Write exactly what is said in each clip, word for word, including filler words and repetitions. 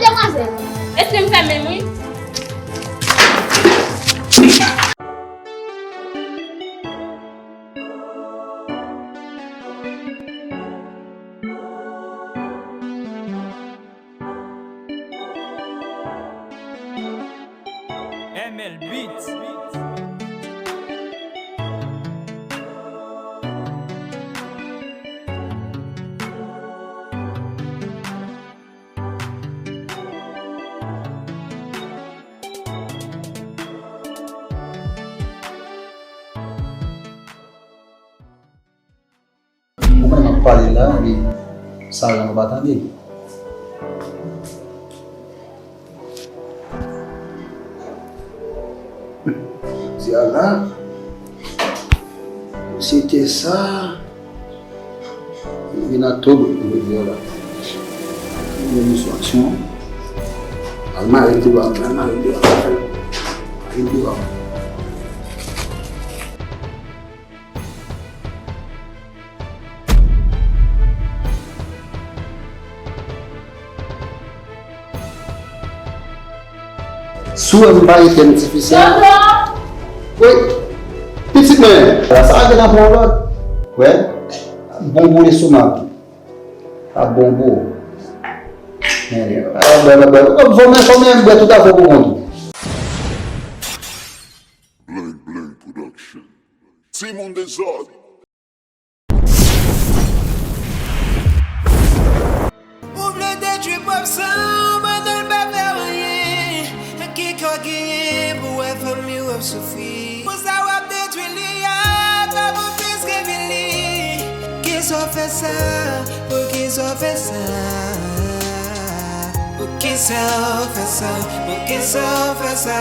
Demwazèl, èske m fè menm wi? M L Beats. Ou konnen m ap pale la, epi sa la nou pa tande. Di a la, se te sa. Renato, jodi a la. Yon misyon aksyon. Al mare l devan, al mare l devan. Mare l devan. Si w wè m pa rete m ti fi sa. Wi. Pitit mwen. La sa gen nan pran lòt. Wè. Bon boule sou map. A bon bou. Vòmè vòmè vòmè tout afè pou kont ou. Blank Blank Production. Timoun dezòd. Ou vle detwi pòp san w, pandan l pa fè w anyen. Ki kò w genyen pou w wè fanmi w ap soufri? Pou sa w ap detwi li a, pa pou plis ke vin li. Poukisa w fè sa? Poukisa w fè sa? Poukisa w fè sa? Poukisa w fè sa?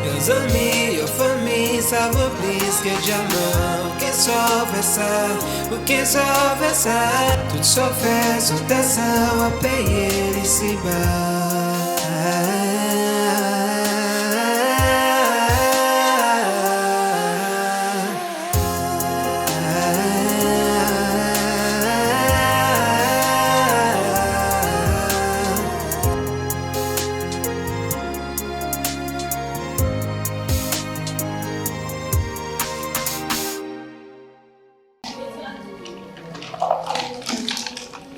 Yon zanmi, yon fanmi, sa vo plis ke dyaman. Poukisa w fè sa? Poukisa w fè sa? Tout sa w fè sou tè sa, w ap peye l isiba.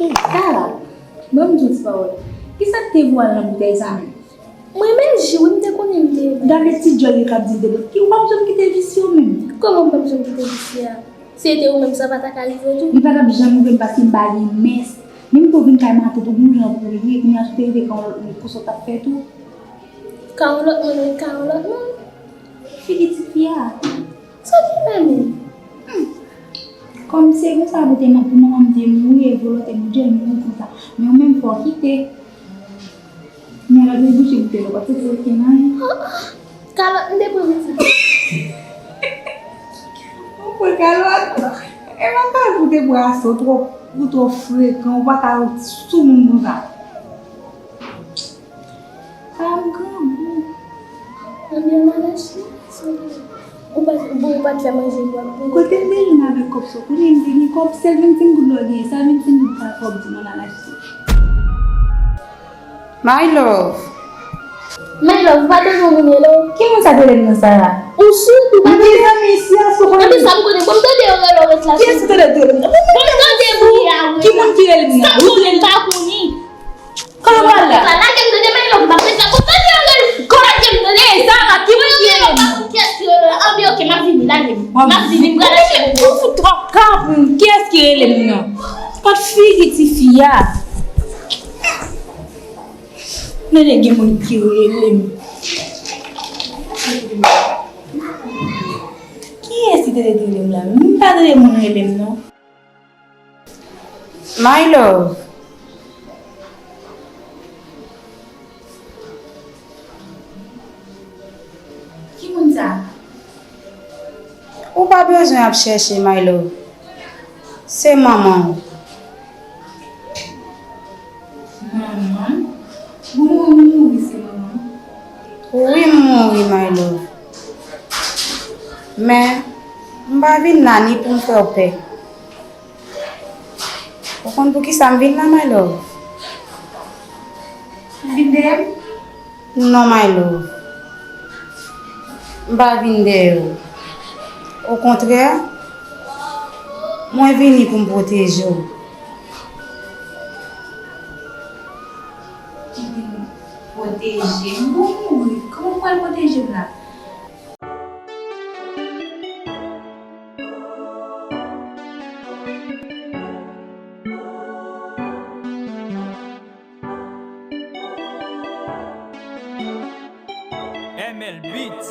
Hey, Kara, ban m di w ti pawòl. Kisa k te voye w al nan boutèy sa menm? Mwen menm, ji, wi, m te konnen m te. Gade ti djòl li k ap di l te bwè. Ki, ou p ap janm kite visye w menm. Kòman m p ap janm kite visye a? Si se te ou menm, sa pa ta ka rive tou? Li pa t ap janm rive m paske m pa gen mès. Menm tou vin kay matant ou, gon jan pou w ye, kounye a tou te rive ka yon lòt moun, konsa w t ap fè tou. Ka yon lòt moun, wi, ka yon lòt moun. Figi tifi a. Sa ki fè menm? Hmm. Kòm se konsa pou te pou manman m te mouri, e volonte Bondye l mouri konsa. Men ou menm fò w kite. Men lè w debouche bouton nan pòt, se pou w ken anyen. Kalòt, m te pran sa. Ou pran kalòt? E pa kalòt pou te pran ase, ou twò, ou twò frekan, ou pa ka sou moun konsa. Sa m grangou. Anben, m al achte. Ou pa, bon, ou pa t fè manje pou ap vini. Kote m te jwenn avèk kòb sa? Kounye a m te gen kòb, sèl vennsenk goud la w genyen, sèl vennsenk goud sa kòb di m al achte. My love. My love, ou pa tande yon nimero? Ki moun sa te rele m nan sa a? Ou soud, ou pa tande? M te zanmi isi a, sou konnen. Anben, sa m konnen. Bon, m tande yon rele w ret la. Kiyès ki te rele m nan? Bon, m tande bri a, wi. Ki moun ki rele m nan? Sa m konnen, m pa konnen. Kote w pral la? Lage m tande, my love, m ap ret la. Bon, tande yon rele. Lage m tande. Ey, Zara, ki moun ki rele m nan? Kiyès ki rele w? Anben, ok, m ap vini, lage m. M ap vini, m pral achte. Ou fout twò kapon. Kiyès ki rele m nan? Kot figi tifi a? Mande gen moun ki rele m. Kiyès ki te rele m la? M pa tande moun rele m non. My love. Ki moun sa? Ou pa bezwen ap chèche, my love. Se manman w. Manman m? Ou mouri, mouri, se manman m? Wi, m mouri, my love. Men, m pa vin la ni pou m fè w pè. Ou konn poukisa m vin la, my love? Vin dèyè m? Non, my love. M pa vin dèyè w. Okontrè, mwen vini pou m pwoteje w. Ou vin pwoteje m? Bon, mouri. Kòman w pral pwoteje m la? M L Beats.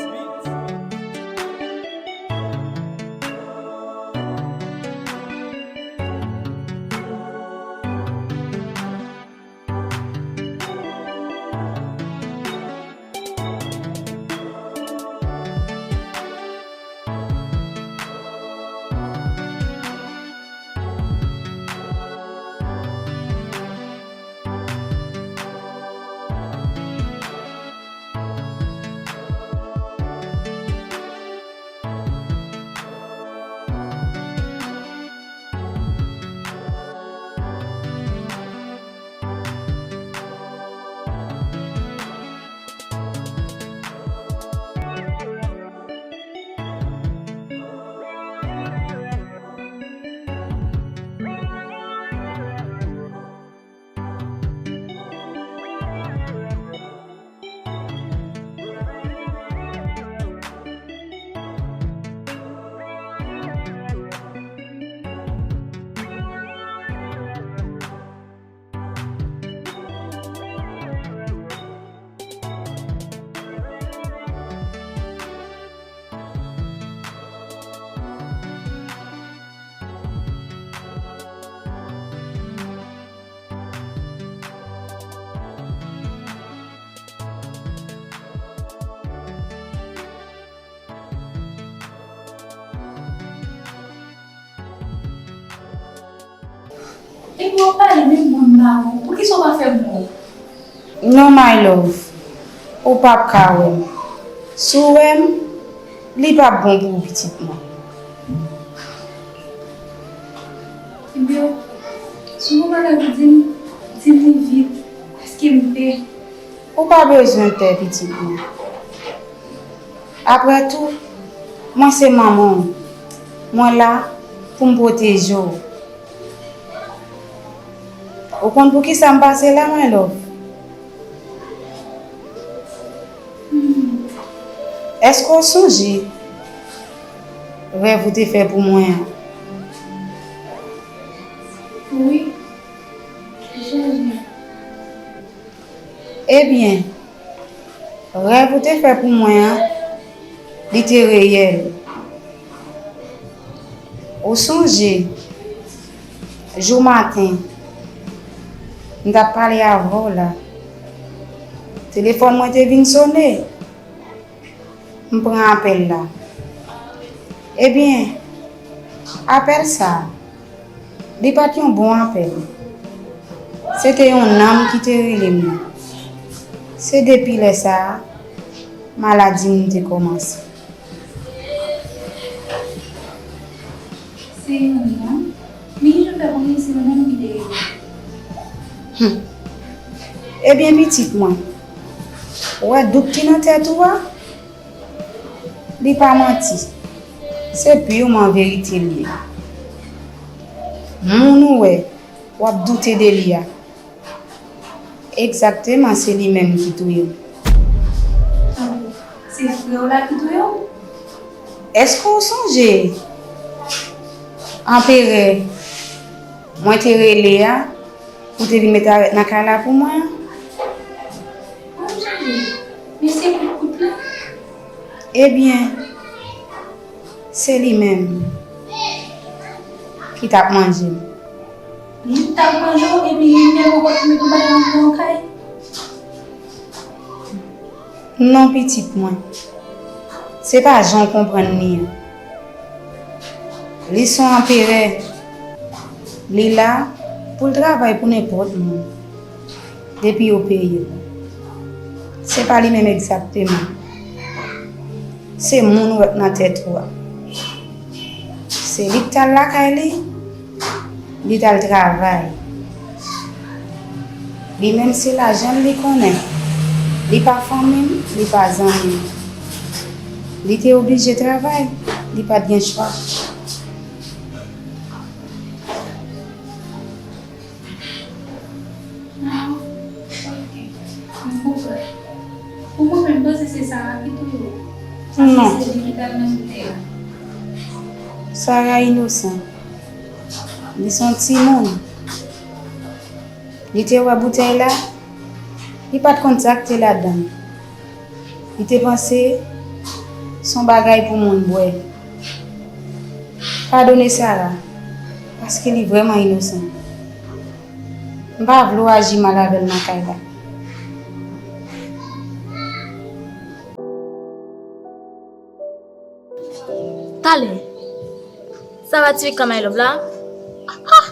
Epi w ap pale menm mwen m pa wè w. Poukisa w pa fè m wè w? Non, my love. Ou p ap ka wè m. Si w wè m, li p ap bon pou ou, pitit mwen. Ebyen, si w gen bagay pou di m, di m li vit. Paske m pè. Ou pa bezwen pè, pitit mwen. Apre tou, mwen se manman w. Mwen la pou m pwoteje w. Ou konn poukisa m pase la, my love? Hmm. Èske w sonje rèv ou te fè pou mwen an? Wi, m sonje. Ebyen, rèv ou te fè pou mwen an, li te reyèl. Ou sonje, jou maten, m t ap pale avè w la, telefòn mwen te vin sone. M pran apèl la. Ebyen, apèl sa a, li pa t yon bon apèl. Se te yon nanm ki te rele m nan. Se depi lè sa a, maladi m te kòmanse. Se yon nanm? Men kijan w fè konnen se yon nanm ki te rele w? Hum. Ebyen, pitit mwen, ou wè dout ki nan tèt ou a? Li pa manti. Se pirman verite l ye. Moun ou wè, w ap doute de li a. Egzakteman, se li menm ki touye m. Tanpri, se frè w la ki touye w? Èske w sonje anperè mwen te rele a pou te vin met arèt nan kay la pou mwen an? Wi, m sonje. Men se kout kout la? Ebyen, se li menm ki t ap manje m. Li t ap manje w epi li menm ankò ki met yon bagay anndan yon kay? Non, pitit mwen. Se pa jan w konprann li an. Li se yon anperè. Li la pou l travay pou nenpòt moun. Depi yo peye l. Se pa li menm egzakteman. Se moun ou wè k nan tèt ou a. Se li k t al lakay li, li t al travay. Li menm se lajan l li konnen. Li pa fanmi m, li pa zanmi m. Li te oblije travay, li pa t gen chwa. Ah, ok. M konprann. Pou mwen menm, m panse se Sara ki touye w. Non. Paske se li ki t al nan boutèy la. Sara inosan. Li se yon timoun. Li te wè boutèy la, li pa t konn sa k te ladan l. Li te panse se yon bagay pou moun bwè. Padone Sara, paske li vrèman inosan. M pa vle w aji mal avè l nan kay la. Talè, sa va tire kan my love la? Ah!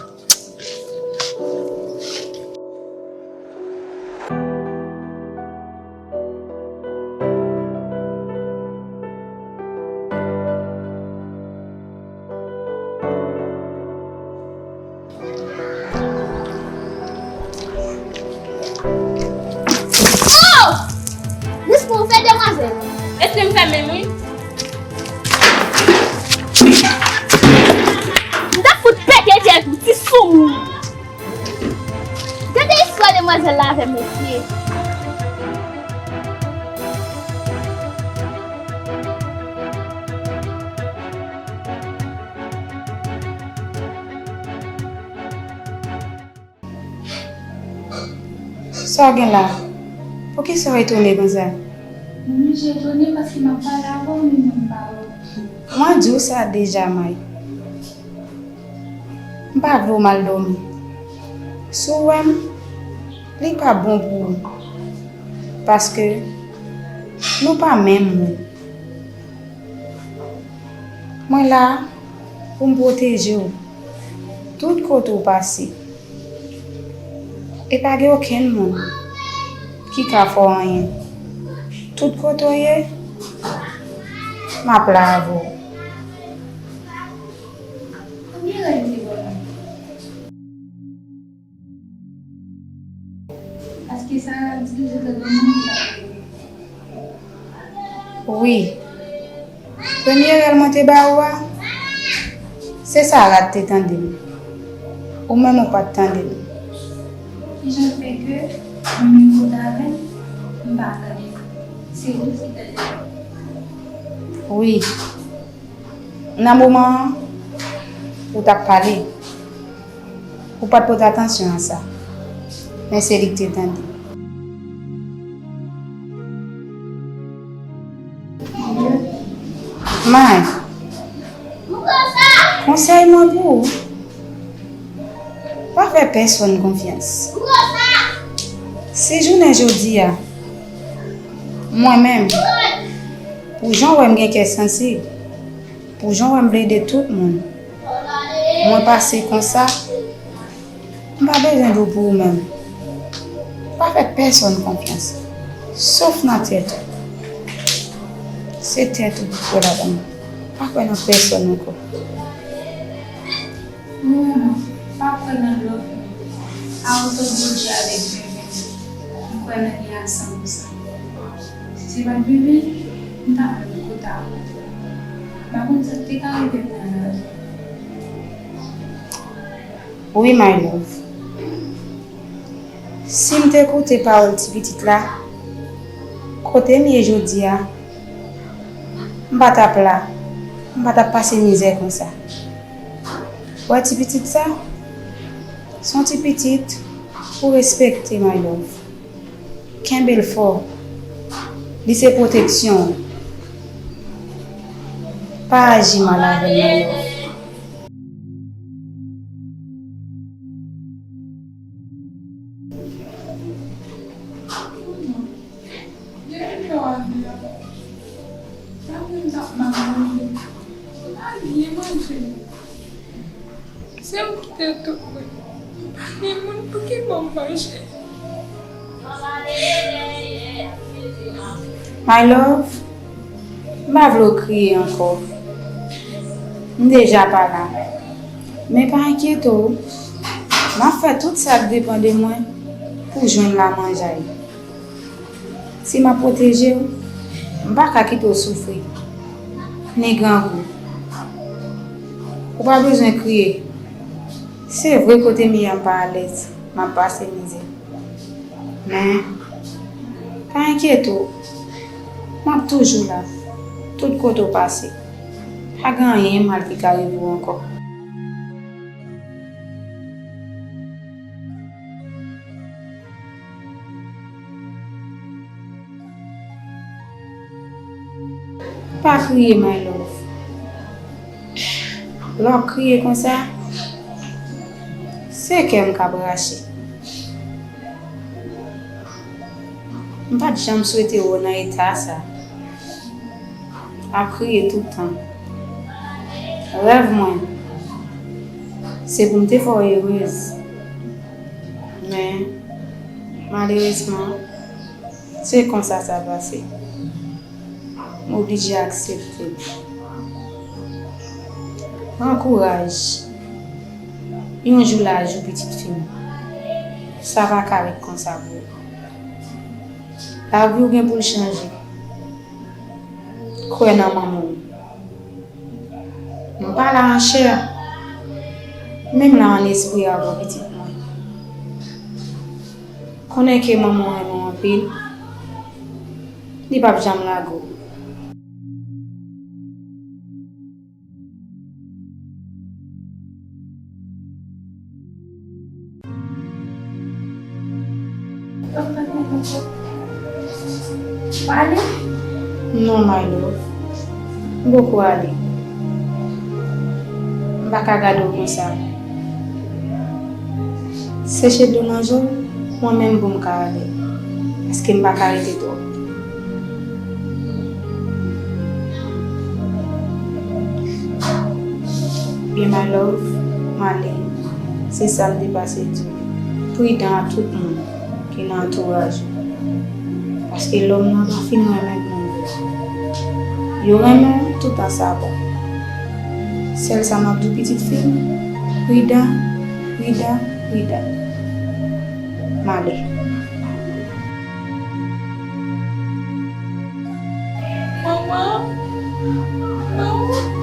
Oh! Respè w fè demwazèl. Respè m fè menm wi. M t ap fout pete tèt ou, ti soumoun. Gade istwa demwazèl la avè mesye. Sa w gen la? Poukisa w etone konsa? M oblije etone paske m ap pale avè w, men mwen m pa wè w. Mwen di w sa deja, May. M pa vle w mal dòmi. Si w wè m, li pa bon pou ou. Paske nou pa menm moun. Mwen la pou m pwoteje w tout kote w pase. E pa gen okenn moun ki ka fè w anyen. Tout kote w ye, m ap la avè w. Konbyen rèl ou te ba mwen? Paske Sara di l se te granmoun ki t ap rele. Wi. Premye rèl mwen te ba ou a, se Sara t te tande m. Ou menm ou pa t tande m. Kijan fè ke mwen menm kote avè l, m pa tande l? Se ou ki tande l. Wi. Nan moman an, ou t ap pale. Ou pa t pote atansyon a sa. Men se li k te tande. May, konsèy mwen pou ou, pa fè pèsonn konfyans. Si jounen jodi a, mwen menm, pou jan w wè m gen kè sansib, pou jan w wè m vle ede tout moun, mwen pase konsa, m pa bezwen di w pou ou menm. Pa fè pèsonn konfyans, sof nan tèt ou. Se tèt ou pou kwè ladan l. Pa kwè nan pèsonn ankò. Mwen menm, m pa kwè nan love non. A otan Bondye avèk Venven, m kwè nan li a san pou san. Si se pa t Venven, m t ap menm kote a. M pa konn sa k te ka rive m nan lavi. Wi, my love. Si m te koute pawòl ti pitit la, kote m ye jodi a, m pa t ap la, m pa t ap pase mizè konsa. Wè ti pitit sa? Se yon ti pitit pou respekte, my love. Kenbe l fò. Li se pwoteksyon w. Pa aji mal avè l, my love. Depi lè w ale a, sa menm t ap mal manje. M pa byen manje. Se m ki te tou mwen. M pa gen moun pou ki ban m manje. My love, m pa vle w kriye ankò. M deja pa la. Men pa enkyete w. M ap fè tout sa k depann de mwen pou jwenn lamanjay. Si m ap pwoteje w, m pa ka kite w soufri, ni grangou. Ou pa bezwen kriye. Se vre kote m ye a m pa alèz, m ap pase mizè. Men, pa enkyete w, m ap toujou la, tout kote w pase. Pa gen anyen mal ki ka rive w ankò. Pa kriye, my love. Lè w ap kriye konsa, se kè m k ap rache. M pa t janm swete w nan eta sa. Ap kriye tout tan. Rèv mwen, se pou m te fè w erez. Men, malerezman, se konsa sa pase. M oblije aksepte. Pran kouraj. Yon jou la jou, pitit fi m. Sa pa ka ret konsa pou ou. Lavi w gen pou l chanje. Kwè nan manman w. M pa la an chè, men m la an espri avè w, pitit mwen. Konnen ke manman w renmen w anpil, li p ap janm lage w. Ou ale? Non, my love. M poko ale. M pa ka gade w konsa. Seche dlo nan je w, mwen menm pou m ka ale. Paske m pa ka rete twòp. Byen, my love, m ale. Se sa m te pase di w. Pridan ak tout moun ki nan antouraj ou. Paske lòm nan pa fin renmen moun vre. Yo renmen w, toutan sa bon. Sèl sa m ap di w, pitit fi m, pridan, pridan, pridan. M ale. Manman! Manman!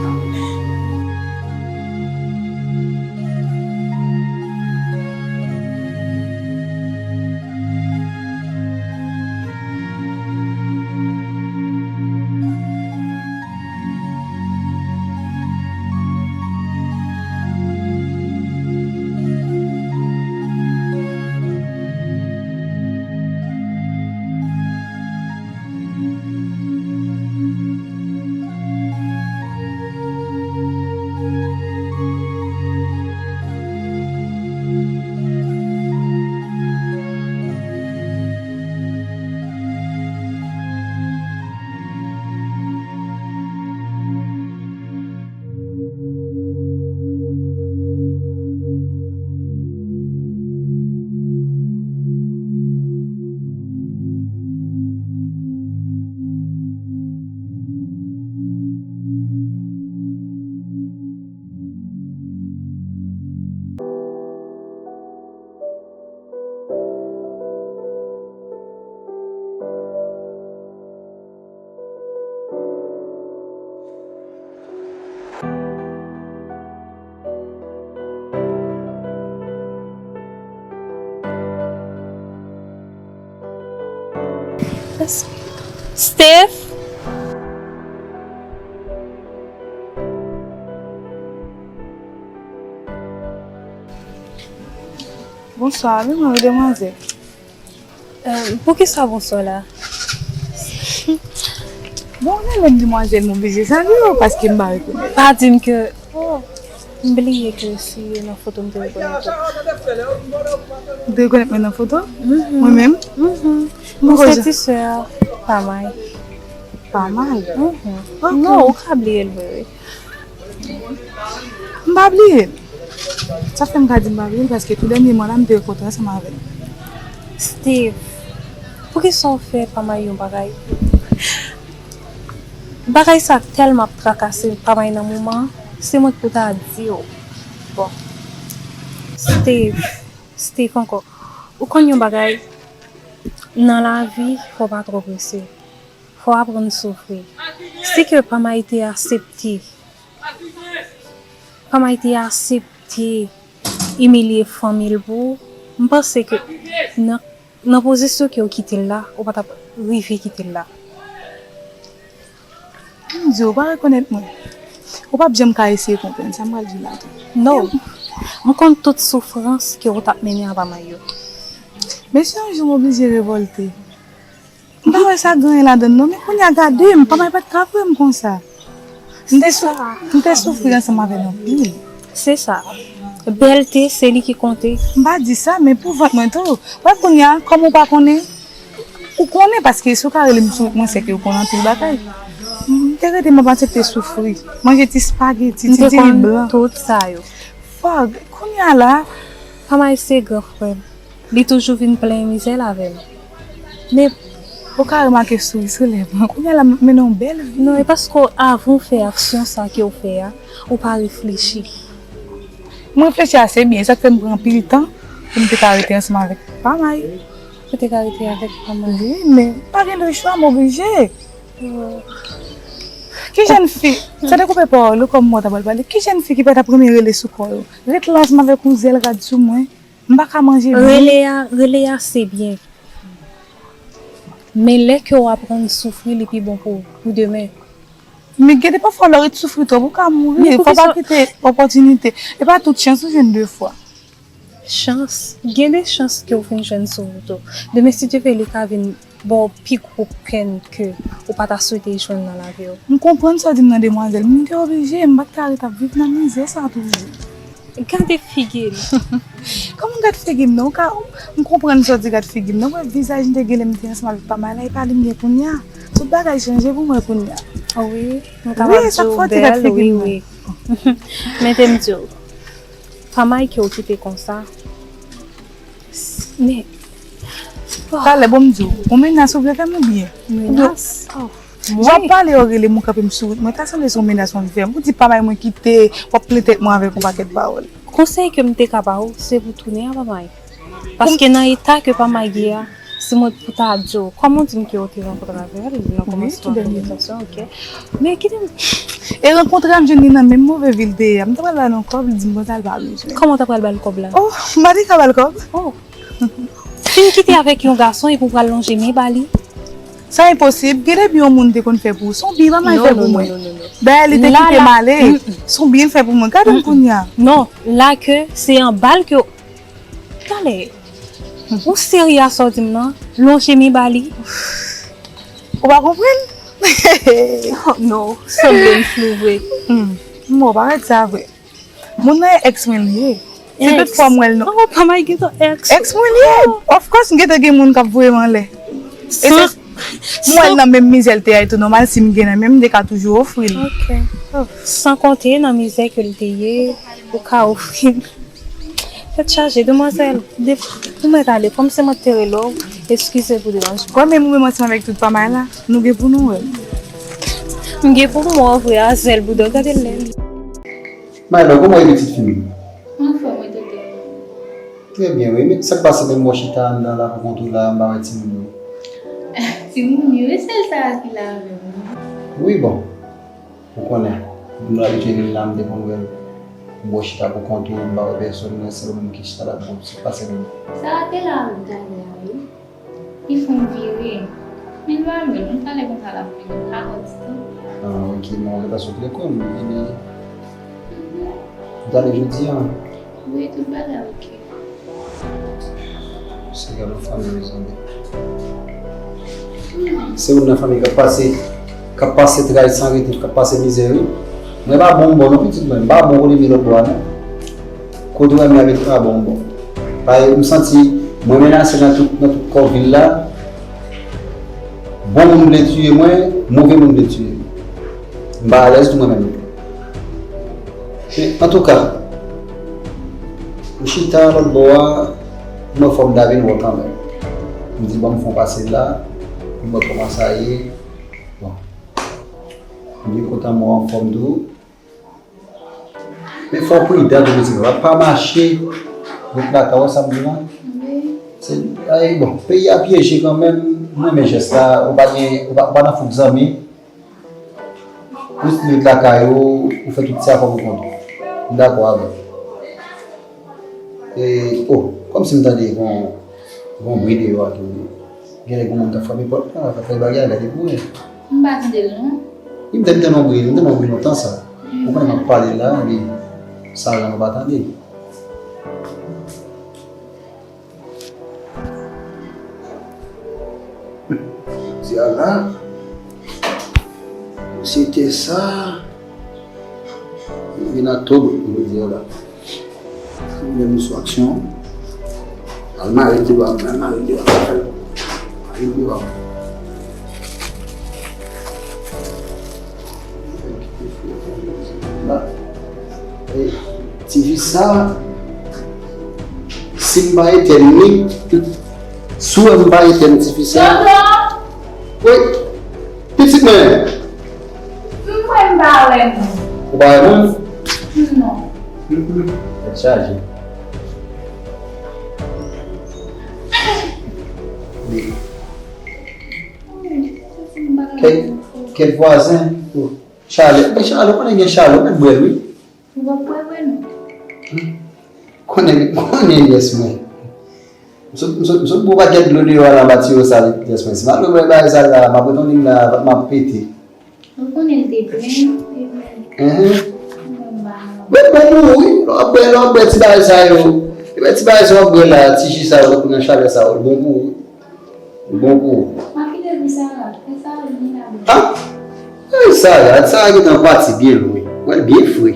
Steph? Bonswa, men mwen, demwazèl. Euh, poukisa bonswa la? Bon, men menm demwazèl, m oblije salye w paske m pa rekonèt. Pa di m ke, oh, m bliye ke si yo nan foto, m te rekonèt ou. Ou te rekonèt mwen nan foto? Mhm. Mwen menm? Mhm. Mwen se ti sè pa May. Pa May? Mhm. Ok. Non, ou ka bliye l vre, wi. M pa bliye l. Sa fè m ka di m pa bliye l, paske tou dènyèman la, m te kontre ansanm avè l. Steve, poukisa w fè pa May yon bagay? Bagay sa tèlman ap trakase pa May nan moman an, se mwen k pou ta di w. Bon. Steve, Steve ankò. Ou konn yon bagay, nan lavi, fò w pa twò prese. Fò w aprann soufri. Si ke Pamay te aksepte, Pamay te aksepte imilye fanmi l pou ou, m panse ke nan, nan pozisyon ke w kite l la, ou pa t ap rive kite l la. M di w, ou pa rekonèt mwen. Ou p ap janm ka eseye konprann sa m pral di w la tou. No. M konn tout soufrans ke w t ap mennen a Pamay yo. Men si yon jou m oblije revòlte. M pa wè sa gen anyen ladan l non, men kounye a gade m, Pamay pa t ka vre m konsa. M te sou, m te soufri ansanm avè l anpil. Se sa. Bèlte, se li ki konte. M pa di sa, men pou vant mwen tou. Wè kounye a, kòm ou pa konnen, ou konnen paske si w ka rele m sou wout mwen, sèke ou konn anpil bagay. M te rete m ap aksepte soufri. Manje ti spageti, ti diri blan. M te konn tout sa yo. Fòk, kounye a la. Pamay se gran frè m. Li toujou vin plenyen mizè l avè m. Men. Ou ka remake souri sou lèv mwen. Kounye a la m ap mennen yon bèl vi. Non, e paske avan w fè aksyon sa ke w fè a, ou pa reflechi. M reflechi ase byen, sa k fè m pran anpil tan pou m te ka rete ansanm avèk Pamay. Pou te ka rete avèk Pamay. Wi, men pa gen lechwa, m oblije. Ki jèn fi, sa te koupe pawòl ou kòm mwen ta pral pale, ki jèn fi ki pa t ap renmen rele sou kò yo? Ret la ansanm avèk yon zèl rad sou mwen. M pa ka manje byen. Rele a, rele a se byen. Men lè ke w aprann soufri, li pi bon pou, pou demen. Men gade pafwa lè w ret soufri twòp, ou ka mouri. Fò w pa kite opòtinite. E pa tout chans ou jwenn de fwa. Chans. Gen de chans ke w fin jwenn sou wout ou. Demen, si Dye vle, li ka vin ba w pi gwo pèn ke ou pa ta swete jwenn nan lavi w. M konprann sa w di m nan demwazèl, men m te oblije, m pa t ka ret ap viv nan mizè sa toujou. Gade figi l. Kòman w gad figi m nan? Ou ka, m konprann sa w di gad figi m nan. Ou wè vizaj m te gen lè m te ansanm avèk Pamay la, e pa li m gen kounye a. Tout bagay chanje pou mwen kounye a. Wi, m kapab di w bèl, wi, wi. Men te m di w, Pamay ke w kite konsa, Men. Talè, bon m di w, yon menas ou vle fè m oubyen? Menas? Jan w ap pale yo rele m, ou kanpe m sou wout mwen, ta sanble se yon menas w anvi fè m. Ou di Pamay mwen kite, w ap plen tèt mwen avèk yon pakèt pawòl. Konsèy ke m te ka ba w, se pou w tounen a Pamay. Paske nan eta ke Pamay ye a, si mwen pou ta di w, kòman w di m ke w te rankontre avè l nan kòmansman konvèsasyon, oke? Men kite m. E rankontre a m jwenn li nan menm move vil te ye a. M ta pral ba l yon kòb, li di m konsa l pa bezwen. Kòman w ta pral ba l kòb la? Oh, m pa te ka ba l kòb. Oh. Fin kite avèk yon gason epi w pral lonje men ba li? Sa enposib. Gen de byen yon moun te konn fè pou ou. Se yon byen Pamay fè pou mwen. Dayè, li te kite m ale. Se yon byen l fè pou mwen. Gade m kounye a. Non, la ke se yon bal ke w. Talè. Ou serye a sa w di m nan? Lonje men ba li. Ou pa konprann? Non, sanble m flou vre. M wè w pa mèt sa vre. Moun nan e ex mwen li ye. Se tout fwa m wè l non. Oh, Pamay gentan ex. Ex mwen li ye. Of course, m gentan gen moun k ap voye m anlè. E se m wè l nan menm mizè l te a, e tou nòmal si m gen nan men m, m te ka toujou ofri l. Ok. San konte nan mizè ke l te ye, ou ka ofri l. Tèt chaje, demwazèl. De, ou mèt ale, kòm se mwen k te rele w, eskize pou deranjman. Wè menm ou menm ansanm avèk tout Pamay la, nou gen pou nou wè. M gen pou m wè w vre a, zèl bouda, gade lè li. Maylor, kòman w ye pitit fi m? M anfòm wi tonton. Trè byen wi, men sa k pase menm w chita anndan la pou kont ou la, m pa wè timoun yo. Timoun yo, e sèl sa a ki la avè m wi. Wi bon, ou konnen, nou abitye vin la, m te konn wè l. M wè w chita pou kont ou, m pa wè pèsonn, mwen sèl ou menm ki chita la pou kont ou, sa k pase menm? Sa a te la avè m talè a wi. Li fè m vire. Men l pa menm, yon talè konsa l ap vini, m pa kwè ditou. Ah, ok, men w gentan sot lekòl, men vini. Ou t ale jodi a? Wi, tout bagay ok. Se gade yon fanmi, mezanmi. Se youn nan fanmi k ap pase, k ap pase tray san rete, k ap pase mizè, wi. Mwen pa bon bò non, pitit mwen, m pa bon kote m ye lòt bò a non. Kote w wè m ye a, pitit mwen pa bon bò. Paske m santi mwen menase nan tout, nan tout kò vil la. Bon moun vle tiye mwen, move moun vle tiye m. M pa alèz tou mwen menm. Men antouka, m chita lòt bò a, m wè fò m ta vin wè w kanmenm. M di bon, m fè yon pase la, m wè kòman sa ye. Bon. M byen kontan m wè w anfòm tou. Men fò w pridan tou pitit mwen, pa mache wout lakay ou, wè sa m di w lan? Ay, bon, peyi a pyeje kanmenm, m renmen jès la, ou pa gen, ou pa, ou pa nan fouk zanmi. Ou ret lakay ou, ou fè tout ti afè pou kont ou. M dakò avè w. E, oh, kòmsi m tande gon, gon bri deyò a tou. Genlè gon moun k ap frape pòt la, k ap fè bagay la, gade pou mwen. M pa tande l non. Wi, m te, m tande yon bri, m tande yon bri lontan sa. Ou konnen m ap pale la, epi sa la nou pa tande. Jodi a la, sosyete sa, vin an toub, jodi a la. Menm sou aksyon, al mare l devan, al mare l devan, al mare l devan. La. E, ti fi sa, si m pa etèn li, si w wè m pa etèn ti fi sa. Tonton! Wi, pitit mwen. M kwè m pa wè moun. Ou pa wè moun? Non. Tèt chaje. Kèk, kèk vwazen. Chalè, men chalè, ou konnen gen chalè, ou mèt bwè l, wi. Ou p ap bwè vre non. Konnen, konnen yès mwen. M sot, m sot, m sot bwè yon pakèt dlo deyò a la, m pa tire sa yès mwen. Si m al bwè bagay sa la, m ap ret yon liy la, m ap pete. Ou konnen l te plen, epi Enhen. Mwen ba non. Mwen bon pou ou, wi. Lè w ap bwè, lè w ap bwè ti bagay sa yo. Epi ti bagay sa w ap bwè la, ti ji sa yo, nan chalè sa yo, l bon pou ou. L bon pou ou. M ap kite pou Sara. Fè Sara vini la bwè. Ah! Ay, Sara, Sara gentan pati byen lwen. Wè l byen fre.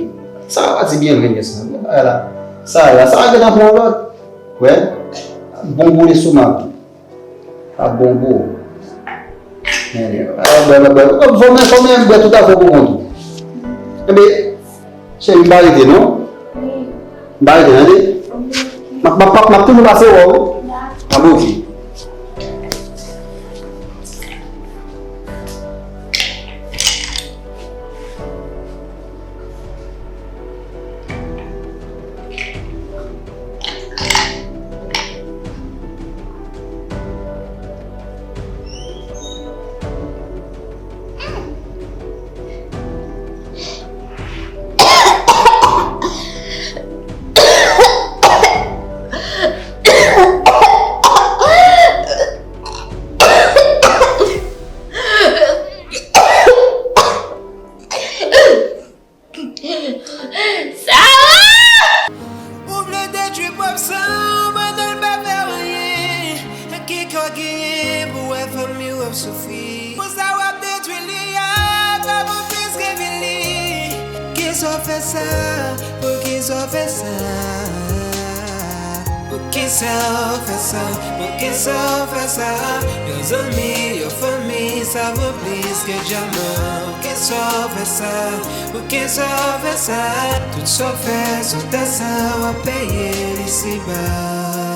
Sara pati byen lwen, yès la. Bagay la. Sara, Sara gentan pran yon lòt. Wè. Bon pou lestomak. Ap bon pou ou. Fò m, fò m bwè tout afè pou kont ou. Enben, cheri, m pa rete non. M pa rete, tande. M ap, m ap, m ap toujou pase wè w. Ap oke. Sa va? Ou vle detwi pwòp san w pandan l pa fè w anyen. Ki kè w genyen pou w wè fanmi w ap soufri? Pou sa w ap detwi li a, pa bon plis ke vin li. Poukisa w fè sa? Poukisa w fè sa? Poukisa w fè sa? Poukisa w fè sa? Yon zanmi, yon fanmi, sa vo plis ke dyaman. Poukisa w fè sa? Poukisa w fè sa? Tout sa w fè sou tè sa, w ap peye l isiba.